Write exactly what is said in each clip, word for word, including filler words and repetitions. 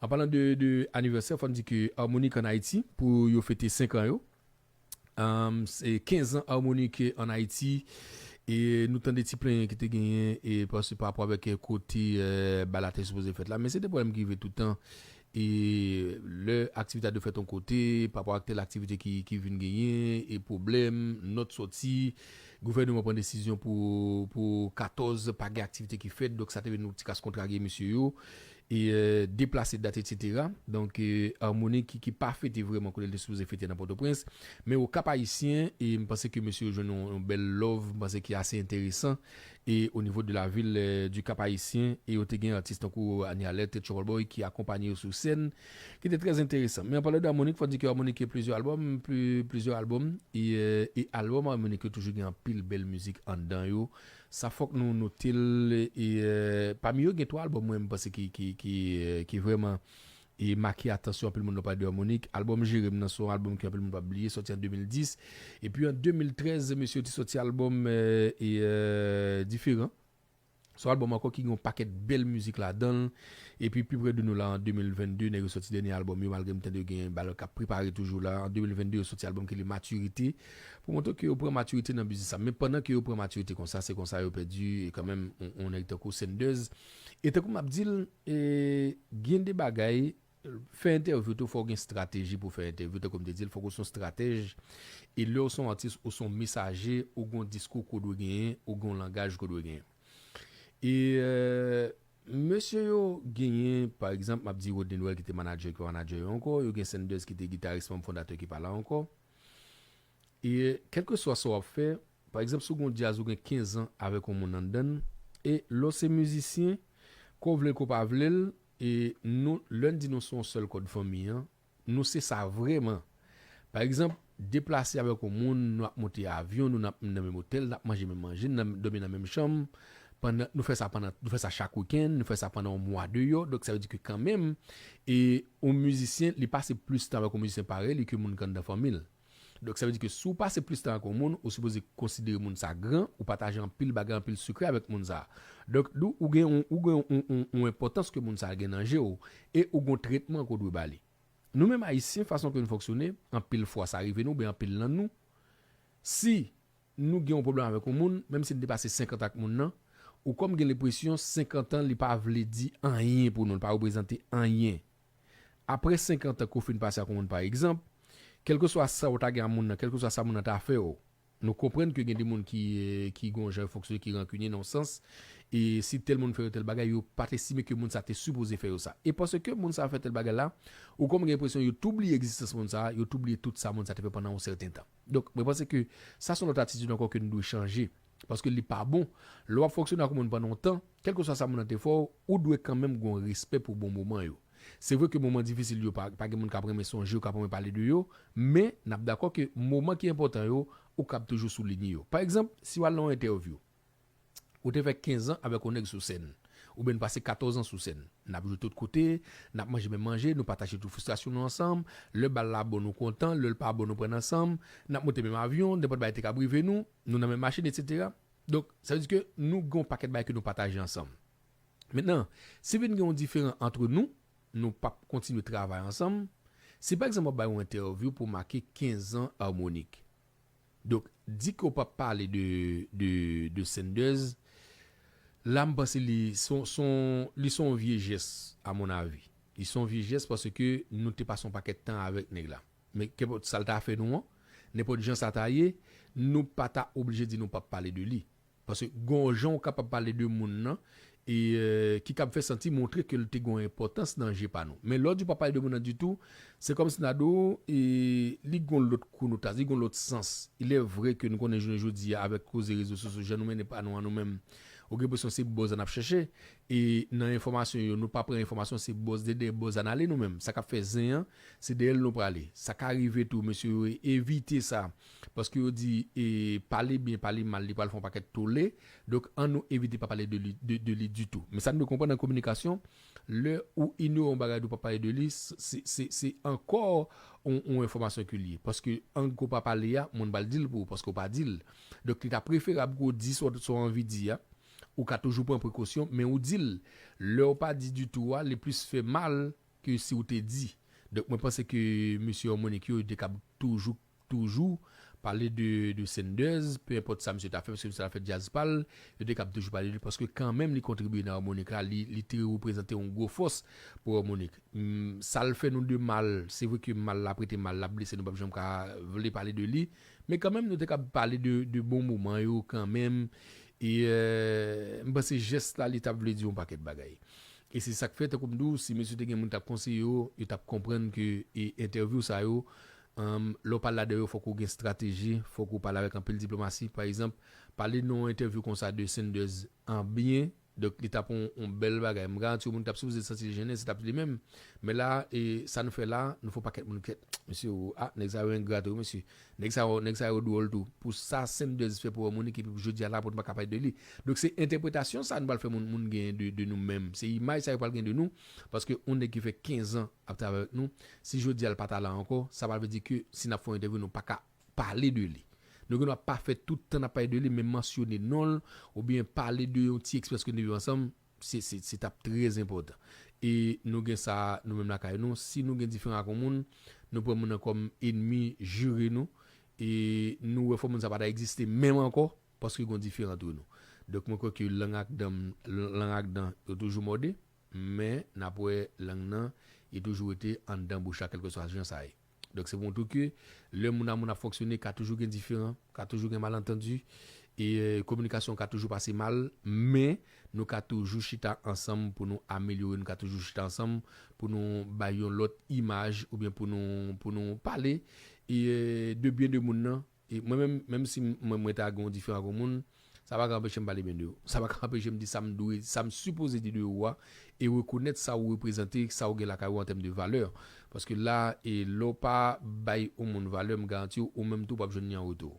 An palan de, de anivèsè, fò n di ke Harmonik ann Ayiti, pou yo fete senk an yo. Um, se kenz an Harmonik ann Ayiti. E nou tande ti plenyen ki te genyen e pa, pa rapò avèk eh, kote eh, bal la te sipoze fèt la. Men se de pwoblèm ki rive toutan. E lè aktivite a dwe fèt yon kote, pa rapò ak tèl aktivite ki, ki vin genyen, e pwoblèm, nòt sòti, gouvènman pran desizyon pou, pou katòz pa gen aktivite ki fèt, donk sa te vin yon ti kas kontrarye mesye yo. E euh, deplase dat, etsetera. Donk euh, Harmonik ki, ki pa fete vrèman kote l te sipoze fete nan Pòtoprens. Men o Kap Ayisyen, e m panse ke mesye yo jwenn yon, yon bèl love, m panse ki ase enteresan. E o nivo de la vil euh, du Kap Ayisyen, e yo te gen atis tankou Anie Alerte, Trouble Boy ki akonpanye yo sou sèn, ki te trè enteresan. Men an palan de Harmonik, fò di ke Harmonik gen plizyè albòm, pli, plizyè albòm, e, euh, e albòm Harmonik yo toujou gen anpil bèl mizik anndan yo. Sa fòk nou note l, e euh, pami yo gen twa albòm mwen m panse ki, ki, ki, euh, ki vrèman e make atansyon anpil moun nan pale de Harmonik. Albòm Jere m nan se yon albòm ke anpil moun p ap bliye, sòti an de mil dis. Epi an de mil trèz, mesye yo te sòti albòm euh, e euh, Diferan. Se yon albòm ankò ki gen yon pakèt bèl mizik ladan l. Epi pi pre de nou la, an de mil vennde, nèg yo sòti dènye albòm yo, malgre m tande yo gen bagay k ap prepare toujou la. An de mil vennde, yo sòti albòm ki rele Matirite. Pou montre ke yo pran matirite nan biznis sa. Men pandan ke yo pran matirite konsa, se konsa yo pèdi e kanmenm yon, yon nèg tankou Senders. E tankou m ap di l, e, gen de bagay, fè entèvyou tou, fò w gen estrateji pou fè entèvyou. Tankou m te di l, fòk ou se yon estratèj. E lè w se yon atis, ou se yon mesaje, ou gen yon diskou ke w dwe genyen, ou gen yon langaj ke w dwe genyen. E euh, mesye yo genyen, pa egzanp, m ap di Rodney Noël ki te manadjè, ki pa manadjè yo ankò, yo gen Senders ki te gitaris, manm fondatè ki pa la ankò. E kèlkeswa sa w ap fè, pa egzanp, si w gen yon djaz ou gen kenz an avèk yon moun anndan l, e lè w se mizisyen, ke w vle l ke w pa vle l, e nou, lè n di nou se yon sèl kòd fanmi an, nou se sa vrèman. Pa egzanp, deplase avèk yon moun, nou ap monte avyon, nou n ap nan menm otèl, n ap manje menm manje, n ap dòmi nan menm chanm, pandan, nou fè sa pandan, nou fè sa chak wikenn, nou fè sa pandan yon mwa deyò, donk sa vle di ke kanmenm, e yon mizisyen, li pase plis tan avèk yon mizisyen parèy li ke moun k anndan fanmi l. Donk sa vle di ke si w pase plis tan ak yon moun, ou sipoze konsidere moun sa gran, ou pataje anpil bagay, anpil sekrè avèk moun sa. Donk ou, ou gen yon, ou gen yon, yon, yon, yon enpòtans ke moun sa gen nan je w, e ou gen yon tretman ke w dwe ba li. Nou menm Ayisyen, fason ke nou fonksyone, anpil fwa sa rive nou, oubyen anpil nan nou, si nou gen yon pwoblèm avèk yon moun, menm si n te pase senkant an ak moun nan, ou kòm gen lenpresyon senkant an li pa vle di anyen pou nou, li pa reprezante anyen. Apre senkant an ke w fin pase ak yon moun, pa egzanp, kèlkeswa sa w ta gen ak moun nan, kèlkeswa sa moun nan ta fè w, nou konprann ke gen de moun ki, eh, ki gen yon jan yo fonksyone, ki rankinye nan yon sans, e si tèl moun fè yo tèl bagay, yo pa t estime ke moun sa te sipoze fè yo sa. E paske moun sa fè tèl bagay la, ou kòm gen enpresyon yo tou bliye egzistans moun sa, yo tou bliye tout sa moun sa te fè pandan yon sèten tan. Donk, mwen panse ke sa se yon lòt atitid ankò ke nou dwe chanje. Paske li pa bon. Lè w ap fonksyone ak yon moun pandan yon tan, kèlkeswa sa moun nan te fè w, ou dwe kanmenm gen yon respè pou bon moman yo. Se vre ke moman difisil yo, pa, pa gen moun k ap renmen sonje yo, k ap renmen pale de yo, men n ap dakò ke moman ki enpòtan yo, ou kab toujou soulinye yo. Pa egzanp, si w al nan yon entèvyou, ou te fè kenz an avèk yon nèg sou sèn, oubyen n pase katòz an sou sèn, n ap jwe tout kote, n ap manje menm manje, nou pataje tout fristrasyon nou ansanm, lè bal la bon nou kontan, lè l pa bon nou pran l ansanm, n ap monte menm avyon, nenpòt bagay te kab rive nou, nou nan menm machin, etsetera. Donk, sa vle di ke nou gen yon pakèt bagay ke nou pataje ansanm. Mentnan, si vin gen yon diferan ant nou, nou p ap kontinye travay ansanm. Si pa egzanp w ap bay yon entèvyou pou make kenz an Harmonik. Donk, di ke w p ap pale de, de, de Senders, la m panse li se yon, se yon, li se yon vye jès, amonavi. Li se yon vye jès paske nou te pase yon pakèt tan avèk nèg la. Men kenpòt sa l ta fè nou an, nenpòt jan sa ta ye, nou pa ta oblije di nou p ap pale de li. Paske gen yon jan ou kapab pale de moun nan, e, euh, ki kab fè santi montre ke l te gen yon enpòtans nan je pa nou. Men lè w di w p ap pale de moun nan ditou, se kòmsi n a di w, e, li gen yon lòt konotasyon, li gen yon lòt sans. Il est vrai ke nou konnen jounen jodi a, avèk koze rezo sosyo, jan nou mennen pa nou an nou menm, ou gen enpresyon se buzz n ap chèche. E nan enfòmasyon yo, nou pa pran enfòmasyon, se buzz, dèyè buzz an n ale nou menm. Sa k ap fè zen an, se dèyè l nou prale. Sa ka rive tou, mesye yo evite sa. Paske yo di, e, pale byen, pale mal, li pral fè yon pakèt tole. Donk, ann nou evite pa pale de li, de, de li ditou. Men sa n dwe konprann nan kominikasyon, lè ou inyore yon bagay, ou pa pale de li, se, se, se ankò yon, yon enfòmasyon ke l ye. Paske, an gwo pa pale a, moun pral di l pou ou, paske w pa di l. Donk, li ta preferab ke w di sa w, sa w anvi di a. Ou ka toujou pran prekosyon, men ou di l. Lè w pa di ditou a, li plis fè mal ke si w te di. Donk, mwen panse ke mesye Harmonik yo, yo te kab toujou, toujou pale de, de Sanders, pe enpòt sa misye ta fè, paske misye ta fè djaz pa l, yo te kab toujou pale de li, paske kanmenm li kontribye nan Harmonik la, li, li te reprezante yon gwo fòs pou Harmonik. Hmm, sa l fè nou de mal, se vre ke mal la prete mal, l ap blese nou, p ap janm ka vle pale de li, men kanmenm nou te kab pale de, de bon moman yo kanmenm, e, euh, m panse jès la, li t ap vle di yon pakèt bagay. E se sa k fè, tankou m di w, si mesye te gen moun t ap konseye yo, yo t ap konprann ke, e, entèvyou sa yo, um, lè w pale ladan yo, fòk ou gen estrateji, fòk ou pale avèk anpil diplomasi. Pa egzanp, pale nan yon entèvyou konsa de Sanders an byen, donk li t ap yon, yon bèl bagay. M garanti w, moun ki t ap sipoze santi l jennen, se t ap li menm. Men la, e, sa nou fè la, nou fè yon pakèt moun kèt. Mesye, ou, a, nèg sa yo engra tou, mesye. Nèg sa yo, nèg sa yo dwòl tou. Pou sa Sanders fè pou Harmonik, epi pou jodi a la, pou nou pa ka pale de li. Donk, se entèpretasyon sa nou pral fè moun, moun gen de, de nou menm. Se imaj sa yo pral gen de nou, paske yon nèg ki fè kenz an ap travay avèk nou, si jodi a l pa ta la ankò, sa pral vle di ke si n ap fè yon entèvyou, nou pa ka pale de li. Nou gen dwa pa fè tout tan n ap pale de li, men mansyone non l, oubyen pale de yon ti eksperyans ke nou viv ansanm, se, se, se t ap trè enpòtan. E nou gen sa nou menm lakay nou. Si nou gen diferan ak yon moun, nou pran moun nan kòm enmi jire nou, e nou wè fò moun sa pa ta egziste menm ankò, paske gen yon diferan antre nou. Donk, mwen kwè ke lang ak dan, lang ak dan, yo toujou mòde, men n ap wè lang nan, li toujou rete anndan bouch la, kèlkeswa jan sa ye. Donk, se pou montre ke lè moun a moun ap fonksyone, ka toujou gen diferan, ka toujou gen malantandi, e, euh, kominikasyon ka toujou pase mal, men nou ka toujou chita ansanm pou nou amelyore, nou ka toujou chita ansanm pou nou bay yon lòt imaj, oubyen pou nou, pou nou pale, e, euh, de byen de moun nan. E mwen menm, menm si mwen, mwen ta gen yon diferan ak yon moun, sa pa ka anpeche m pale byen de ou. Sa pa ka anpeche m di sa m dwe, sa m sipoze di de ou a, e rekonèt sa ou reprezante, sa ou gen lakay ou an tèm de valè. Paske la, e lè w pa bay yon moun valè, m garanti w, ou menm tou, w p ap jwenn li an retou.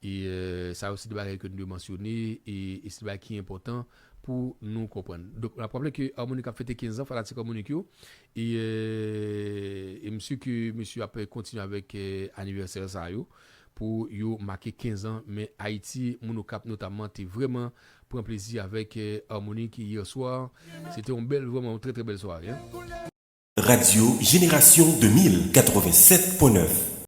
E, euh, sa yo se de bagay ke nou dwe mansyone, e, e se de bagay ki enpòtan pou nou konprann. Donk, n ap raple ke Harmonik ap fete kenz an, fanatik Harmonik yo, e, euh, e m si ke mesye ap kontinye avèk, euh, anivèsè sa yo, pou yo make kenz an, men Ayiti, moun Okap notamman, te vrèman pran plezi avèk, euh, Harmonik yè swa. Se te yon bèl, vrèman, yon trè, trè bèl sware, hein. Radio Génération deux mille quatre-vingt-sept point neuf.